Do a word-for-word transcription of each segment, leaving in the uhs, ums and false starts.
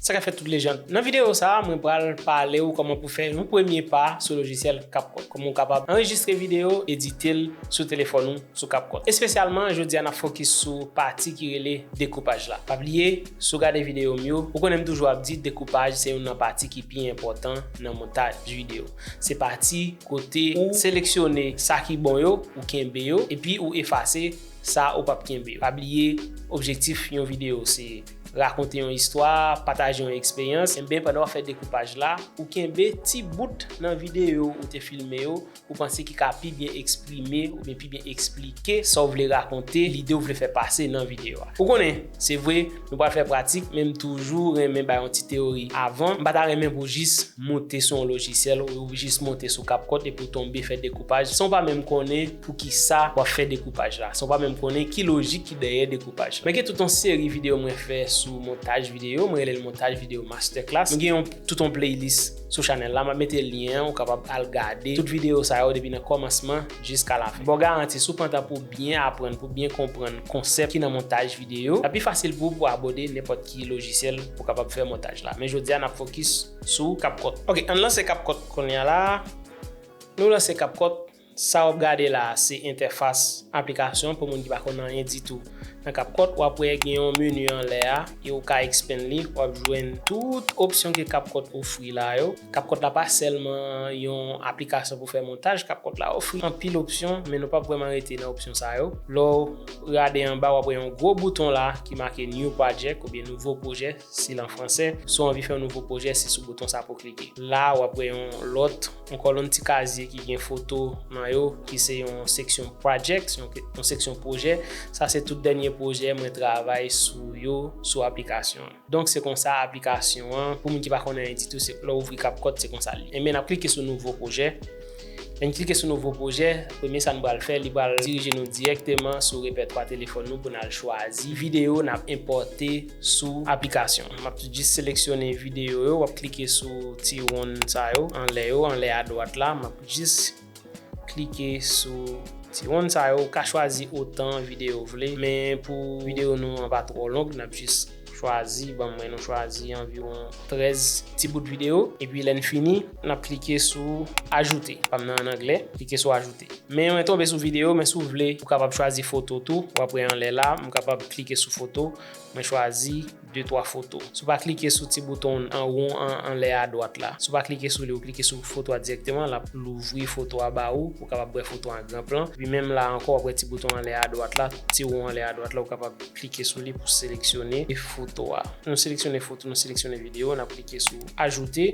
Sa k ap fèt tout lejand. Nan videyo sa a, mwen pral pale w kòman pou fè yon premye pa sou lojisyèl CapCut. Kòman w kapab anrejistre videyo, edite l sou telefòn ou sou CapCut. Espesyalman, jodi a n ap fokis sou pati ki rele dekoupaj la. Pa bliye, si w gade videyo m yo, ou konnen m toujou ap di dekoupaj se youn nan pati ki pi enpòtan nan montaj videyo. Se pati kote ou seleksyone sa ki bon yo, ou kenbe yo, epi ou efase sa ou p ap kenbe yo. Pa bliye, objektif yon videyo se rakonte yon istwa, pataje yon eksperyans. Enben, pandan w ap fè dekoupaj la, ou kenbe ti bout nan videyo ou te filme yo, ou panse ki ka pi byen eksprime oubyen pi byen eksplike sa w vle rakonte, lide w vle fè pase nan videyo a. Ou konnen, se vre, nou pral fè pratik, men m toujou renmen bay yon ti teyori avan. M pa ta renmen pou jis monte sou yon lojisyèl ou jis monte sou CapCut epi w tonbe fè dekoupaj san w pa menm konnen poukisa w ap fè dekoupaj la, san w pa menm konnen ki lojik ki dèyè dekoupaj la. Men gen tout yon seri videyo mwen fè sou montaj videyo, mwen rele l montaj videyo masterclass. Mwen gen yon, tout yon playlist sou chanèl la, m ap mete lyen an, ou kapab al gade tout videyo sa yo depi nan kòmansman jiska lafen. Bon, garanti, si w pran tan pou w byen aprann, pou w byen konprann konsèp ki nan montaj videyo, l ap pi fasil pou w pou w abòde nenpòt ki lojisyèl pou w kapab fè montaj la. Men jodi a, n ap fokis sou CapCut. Ok, ann lanse CapCut kounye a la. Nou lanse CapCut. Sa w ap gade la a, se entèfas aplikasyon pou moun ki pa konn anyen ditou. Nan CapCut, w ap wè gen yon meni anlè a, e ou ka expand li, w ap jwenn tout opsyon ke CapCut ofri la yo. CapCut la pa sèlman yon aplikasyon pou fè montaj, CapCut la ofri anpil opsyon, men nou p ap vrèman rete nan opsyon sa yo. Lè w gade anba, w ap wè yon gwo bouton la ki make New Project oubyen Nouvo Pwojè, si l an fransè. Si w anvi fè yon nouvo pwojè, se sou bouton sa pou w klike. La, w ap wè yon lòt, yon kòlonn ti kazye ki gen foto nan yo, ki se yon seksyon project, yon, yon seksyon pwojè. Sa se tout dènye pwojè mwen travay sou yo, sou aplikasyon an. Donk, se konsa aplikasyon an, pou moun ki pa konnen anyen ditou, se lè w ouvri CapCut, se konsa l ye. Enben, n ap klike sou nouvo pwojè. Lè n klike sou nouvo pwojè, premye sa n pral fè, li pral dirije nou dirèkteman sou repètwa telefòn nou pou n al chwazi videyo n ap enpòte sou aplikasyon an. M ap jis seleksyone videyo yo, w ap klike sou ti wonn sa yo, anlè yo, anlè adwat la, m ap jis klike sou ti wonn sa yo, ou ka chwazi otan videyo w vle, men pou videyo nou an pa twò long, n ap jis chwazi, ban mwen nou chwazi anviwon trèz ti bout videyo, epi lè n fini, n ap klike sou ajoute. Pa m nan an anglè, klike sou ajoute. Men mwen tonbe sou videyo, men si w vle, ou kapab chwazi foto tou, w ap wè anlè la, m kapab klike sou foto, mwen chwazi de twa foto. Si w pa klike sou ti bouton an won an anlè adwat la, si w pa klike sou li, ou klike sou foto a dirèkteman, l ap louvri foto a ba ou, ou kapab wè foto a an gran plan. Epi menm la ankò, w ap wè ti bouton anlè adwat la, ti won anlè adwat la, ou kapab klike sou li pou seleksyone foto a. Nou seleksyone foto, nou seleksyone videyo, n ap klike sou ajoute.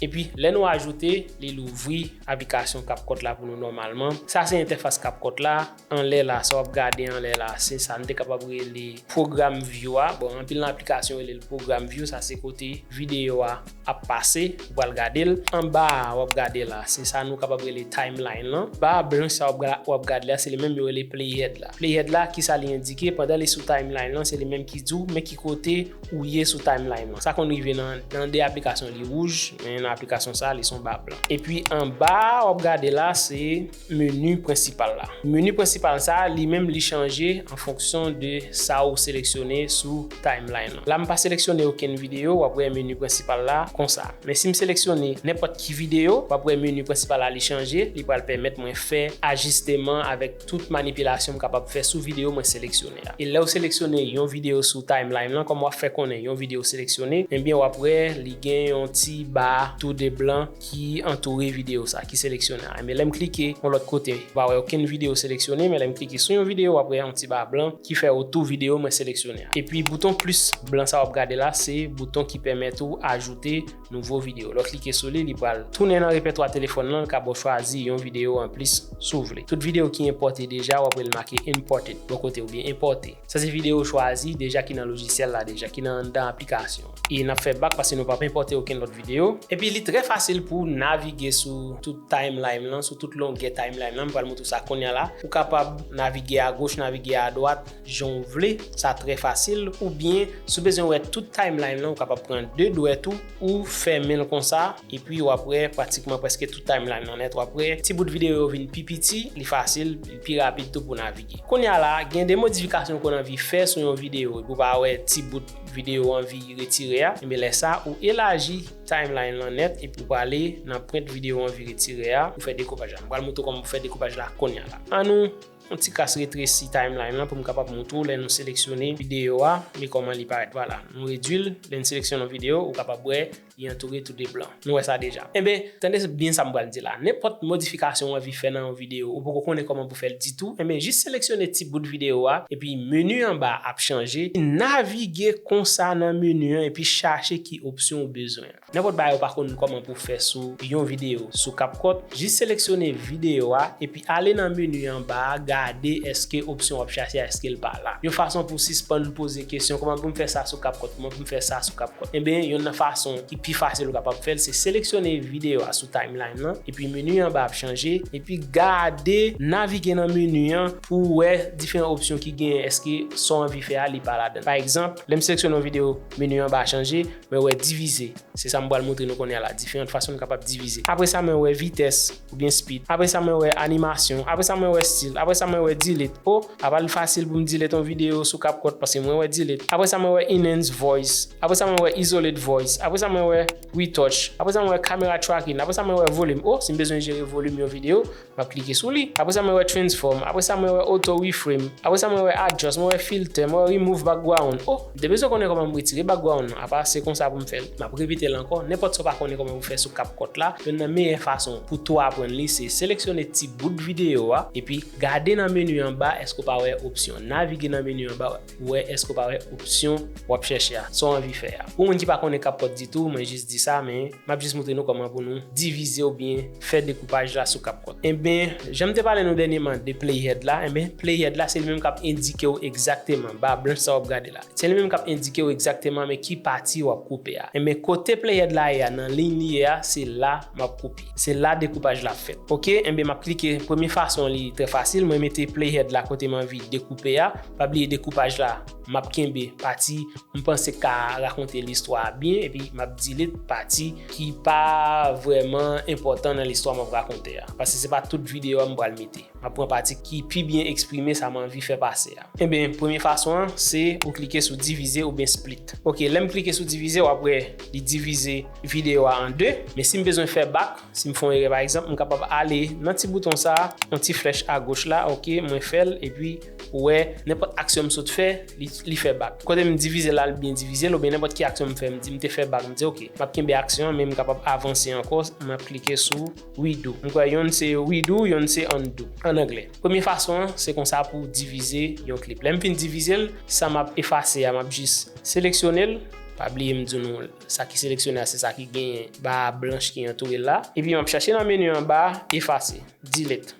Epi, lè nou ajoute, li louvri aplikasyon CapCut la pou nou nòmalman. Sa se entèfas CapCut la. Anlè la, sa w ap gade anlè la, se sa n te kapab rele program view a. Bon, anpil nan aplikasyon rele l program view, sa se kote videyo a ap pase, ou pral gade l. Anba a, w ap gade la, se sa nou kapab rele timeline lan. Ba blanch sa w ap ga-, w ap gade la, se li menm yo rele playhead la. Playhead la, ki sa li endike? Pandan li sou timeline lan, se li menm ki di w, men ki kote ou ye sou timeline lan. Sa konn rive nan, nan de aplikasyon, li wouj, men nan aplikasyon sa, li se yon ba blan. Epi anba a, w ap gade la, se meni prensipal la. Meni prensipal sa, li menm, li chanje an fonksyon de sa ou seleksyone sou timeline lan. La, m pa seleksyone okenn videyo, w ap wè meni prensipal la konsa. Men si m seleksyone nenpòt ki videyo, w ap wè meni prensipal la, li chanje, li pral pèmèt mwen fè ajisteman avèk tout manipilasyon m kapab fè sou videyo mwen seleksyone a. E lè w seleksyone yon videyo sou timeline lan, kòman w ap fè konnen yon videyo seleksyone? Ebyen, w ap wè li gen yon ti ba tou de blan ki antoure videyo sa, ki seleksyone a. Men lè m klike yon lòt kote, w pa wè okenn videyo seleksyone, men lè m klike sou yon videyo, w ap wè yon ti ba blan ki fè otou videyo mwen seleksyone a. Epi bouton plis blan sa w ap gade la, se bouton ki pèmèt ou ajoute nouvo videyo. Lè w klike sou li, li pral tounen nan repètwa telefòn lan, l ka ba w chwazi yon videyo anplis si w vle. Tout videyo ki enpòte deja, w ap wè l make imported bò kote oubyen enpòte. Sa se videyo chwazi deja ki nan lojisyèl la deja, ki nan anndan aplikasyon. E n ap fè bak paske nou p ap enpòte okenn lòt videyo. Epi li trè fasil pou w navige sou tout timeline lan, sou tout longè timeline lan. M pral montre w sa kounye a la. Ou kapab navige agoch, navige adwat, jan w vle. Sa trè fasil. Oubyen, si w bezwen wè tout timeline lan, ou kapab pran de dwèt ou, ou fèmen l konsa, epi w ap wè pratikman prèske tout timeline lan nèt. W ap wè ti bout videyo yo vin pi piti, li fasil, li pi rapid tou pou navige. Kounye a la, gen de modifikasyon ke w anvi fè sou yon videyo, epi w pa wè ti bout videyo w anvi retire a, enben lè sa, ou elaji timeline lan nèt, epi w prale nan pwent videyo w anvi retire a, ou fè dekoupaj la. M pral montre w kòman pou fè dekoupaj la kounye a la. Annou yon ti kras retresi timeline lan pou m kapab montre w lè nou seleksyone videyo a, men kòman li parèt. Vwala, nou redui l, lè n seleksyone yon videyo, ou kapab wè li antoure tou de blan. Nou wè sa deja. Enben, tande byen sa m pral di la. Nenpòt modifikasyon w anvi fè nan yon videyo, ou poko konnen kòman pou fè l ditou, enben, jis seleksyone ti bout videyo a, epi meni anba a ap chanje. Navige konsa nan meni an, epi chache ki opsyon ou bezwen. Nenpòt bagay ou pa konn kòman pou fè sou yon videyo sou CapCut, jis seleksyone videyo a, epi ale nan meni anba a, gade èske opsyon w ap chache a, èske l pa la. Yon fason pou w sispann poze kesyon, kòman pou m fè sa sou CapCut, kòman pou m fè sa sou CapCut. Enben, youn nan fason ki pi fasil ou kapab fè l, se seleksyone videyo a sou timeline lan, epi meni anba ap chanje, epi gade, navige nan meni an pou w wè diferan opsyon ki genyen, èske sa w anvi fè a, li pa ladan l. Pa egzanp, lè m seleksyone yon videyo, meni anba a chanje, mwen wè divize. Se sa m pral montre nou kounye a la, diferan fason nou kapab divize. Apre sa, mwen wè vitès oubyen speed. Apre sa, mwen wè animasyon. Apre sa, mwen wè stil. Apre sa, mwen wè delete. O, apa l fasil pou m delete yon videyo sou CapCut paske mwen wè delete. Apre sa, mwen wè enhance voice. Apre sa, mwen wè isolate voice. Apre sa, mwen wè retouch. Apre sa, mwen wè camera tracking. Apre sa, mwen wè volume. O, si m bezwen jere volume yon videyo, m ap klike sou li. Apre sa, mwen wè transform. Apre sa, mwen wè auto reframe. Apre sa, mwen wè adjust, mwen wè filter, mwen wè remove background. O, m te bezwen konnen kòman m retire background nan. Apa se konsa pou m fè l. M ap repete l ankò. Nenpòt sa w pa konnen kòman pou fè sou CapCut la, youn nan meyè fason pou tou aprann li, se seleksyone ti bout videyo a, epi gade nan meni anba, èske w pa wè opsyon. Navige nan meni anba, wè èske w pa wè opsyon w ap chèche a, sa w anvi fè a. Pou moun ki pa konnen CapCut ditou, mwen jis di sa, men m ap jis montre nou kòman pou nou divize oubyen fè dekoupaj la sou CapCut. Enben, jan m te pale nou dènyèman de playhead la, enben, playhead la, se li menm k ap endike w egzakteman, ba blanch sa w ap gade la. Se li menm k ap endike w egzakteman, men ki pati w ap koupe a. Enben, kote playhead la ye a, nan liy li ye a, se la m ap koupe. Se la dekoupaj la ap fèt. Oke, enben, m ap klike. Premye fason, li trè fasil. Mwen mete playhead la kote m anvi dekoupe a. Pa bliye dekoupaj la, m ap kenbe pati m panse k ka rakonte listwa a byen, epi m ap delete pati ki pa vrèman enpòtan nan listwa m ap rakonte a. Paske se pa tout videyo a m pral mete. M ap pran pati ki pi byen eksprime sa m anvi fè pase a. Enben, premye fason an, se ou klike sou divize oubyen split. Oke, lè m klike sou divize, w ap wè li divize videyo a an de. Men si m bezwen fè back, si m fè yon erè, pa egzanp, m kapab ale nan ti bouton sa a, yon ti flèch agoch la, oke, mwen fè l, epi ou wè, nenpòt aksyon m sot fè, li, li fè back. Kote m divize l la, l byen divize l, oubyen nenpòt ki aksyon m fè, m di m te fè back, m di, oke, m ap kenbe aksyon an, men m kapab avanse ankò, m ap klike sou redo. M kwè yonn se redo, yonn se undo, an anglè. Premye fason an, se konsa pou divize yon klip. Lè m fin divize l, sa m ap efase a, m ap jis seleksyone l. Pa bliye m di nou, sa ki seleksyone a, se sa ki genyen ba blanch ki antoure l la. Epi m ap chache nan meni anba, efase, delete.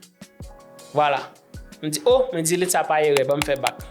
Vwala. M di, o, mwen delete sa pa erè, ban m fè back.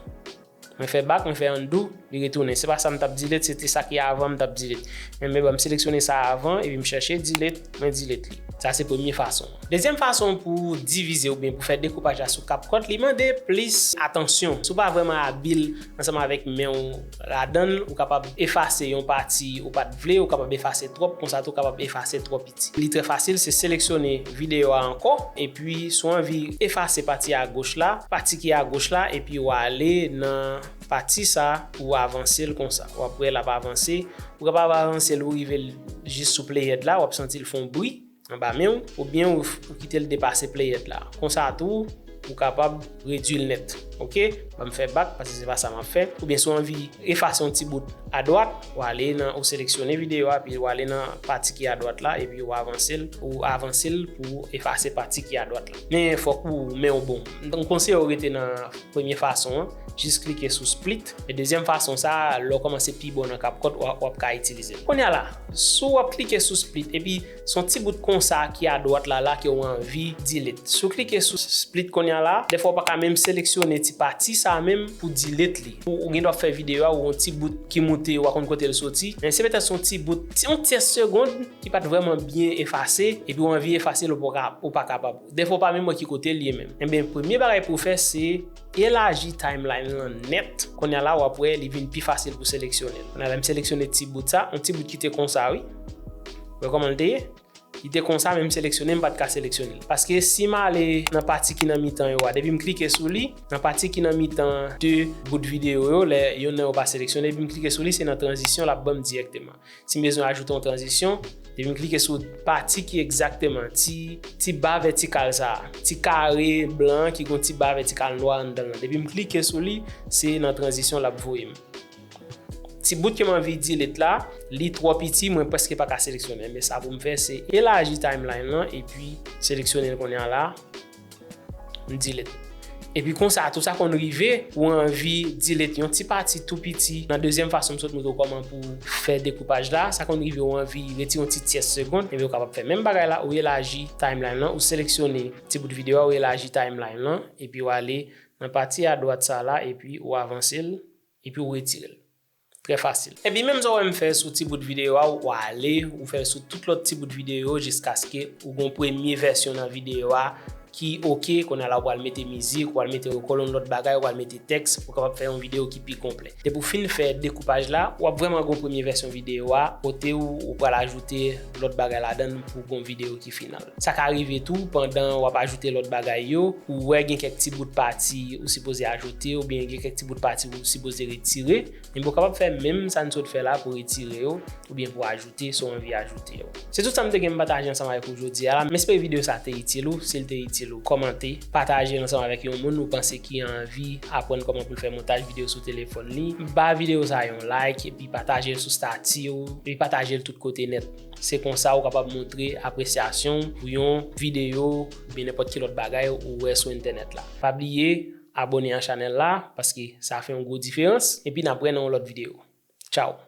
Mwen fè back, mwen fè undo, li retounen. Se pa sa m t ap delete, se te sa ki avan m t ap delete. Men, men ban m seleksyone sa avan, epi m chèche delete, mwen delete li. Sa se premye fason. Dezyèm fason pou divize oubyen pou fè dekoupaj la sou CapCut, li mande plis atansyon. Si w pa vrèman abil ansanm avèk men w ladan l, ou kapab efase yon pati ou pa t vle, ou kapab efase twòp, konsa tou w kapab efase twò piti. Li trè fasil, se seleksyone videyo a ankò, epi si w anvi efase pati agoch la, pati ki agoch la, epi w ale nan pati sa, ou avanse l konsa. W ap wè l ap avanse. Ou kapab avanse l, ou rive l jis sou playhead la, w ap santi l fè yon bri anba men w, oubyen ou, ou kite l depase playhead la. Konsa tou, ou kapab redui l nèt. Oke? Ban m fè back, paske se pa sa m ap fè. Oubyen si w anvi efase yon ti bout adwat, w ale nan, ou seleksyone videyo a, epi w ale nan pati ki adwat la, epi w avanse l, ou avanse l pou efase pati ki adwat la. Men fòk ou men w bon. M konseye w rete nan premye fason an, jis klike sou split. E dezyèm fason sa, lè w kòmanse pi bon nan CapCut, w a, w ap ka itilize l. Kounye a la, si w ap klike sou split, epi se yon ti bout konsa ki adwat la, la ke w anvi delete. Si w klike sou split kounye a la, dèfwa w pa ka menm seleksyone ti pati sa menm pou delete li. Ou, ou gen dwa fè videyo a, ou yon ti bout ki moute, ou pa konn kote l soti. Men se petèt se yon ti bout, ti, yon tyè segonn ki pa t vrèman byen efase, epi w anvi efase l, ou pa ka, ou pa kapab. Dèfwa w pa menm wè ki kote l ye menm. Enben, premye bagay pou w fè, se elaji timeline lan nèt. Kounye a la, w ap wè li vin pi fasil pou seleksyone l. Kounye a, lè m seleksyone ti bout sa, yon ti bout ki te konsa, wi. Wè kòman l te ye? Li te konsa, men m seleksyone, m pa t ka seleksyone l. Paske si m ale nan pati ki nan mitan yo a, depi m klike sou li, nan pati ki nan mitan de bout videyo yo, lè yonn nan yo pa seleksyone, depi m klike sou li, se nan tranzisyon l ap ban m dirèkteman. Si m bezwen ajoute yon tranzisyon, depi m klike sou pati ki egzakteman ti, ti ba vètikal sa a, ti kare blan ki gon ti ba vètikal nwa anndan l lan, depi m klike sou li, se nan tranzisyon l ap voye m. Ti bout ke m anvi delete la, li twò piti, mwen prèske pa ka seleksyone. Men sa pou m fè, se elaji timeline lan epi seleksyone l kounye a la, m delete. Epi konsa tou, sa konn rive, ou anvi delete yon ti pati tou piti. Nan dezyèm fason m sot montre w kòman pou fè dekoupaj la, sa konn rive ou anvi retire yon ti tyès segonn, epi ou kapab fè menm bagay la, ou elaji timeline lan, ou seleksyone ti bout videyo a, ou elaji timeline lan, epi ou ale nan pati adwat sa la, epi ou avanse l, epi ou retire l. Trè fasil. Epi menm jan w wè m fè sou ti bout videyo a, ou ale, ou fè sou tout lòt ti bout videyo jiskaske ou gon premye vèsyon nan videyo a ki oke, kounye a la ou pral mete mizik, ou pral mete yon kolonn lòt bagay, ou pral mete tèks, ou kapab fè yon videyo ki pi konplè. Depi w fin fè dekoupaj la, w ap vrèman gon premye vèsyon videyo a, kote ou, ou pral ajoute lòt bagay ladan l pou gon videyo ki final. Sa ka rive tou, pandan w ap ajoute lòt bagay yo, ou wè gen kèk ti bout pati ou sipoze ajoute, oubyen gen kèk ti bout pati ou sipoze retire, men ou kapab fè menm sa n sot fè la pou retire yo, oubyen pou ajoute si w anvi ajoute yo. Se tout sa m te gen m pataje ansanm avèk ou jodi a la. M espere videyo sa te itil ou. Si l te itil ou, kòmante, pataje l ansanm avèk yon moun ou panse ki anvi aprann kòman pou l fè montaj videyo sou telefòn li. Ba videyo sa yon like, epi pataje l sou stati w, epi pataje l tout kote nèt. Se konsa ou kapab montre apresyasyon w pou yon videyo, oubyen nenpòt ki lòt bagay ou wè sou entènèt la. Pa bliye abòne a chanèl la, paske sa fè yon gwo diferans, epi n ap wè nan yon lòt videyo. Tchao!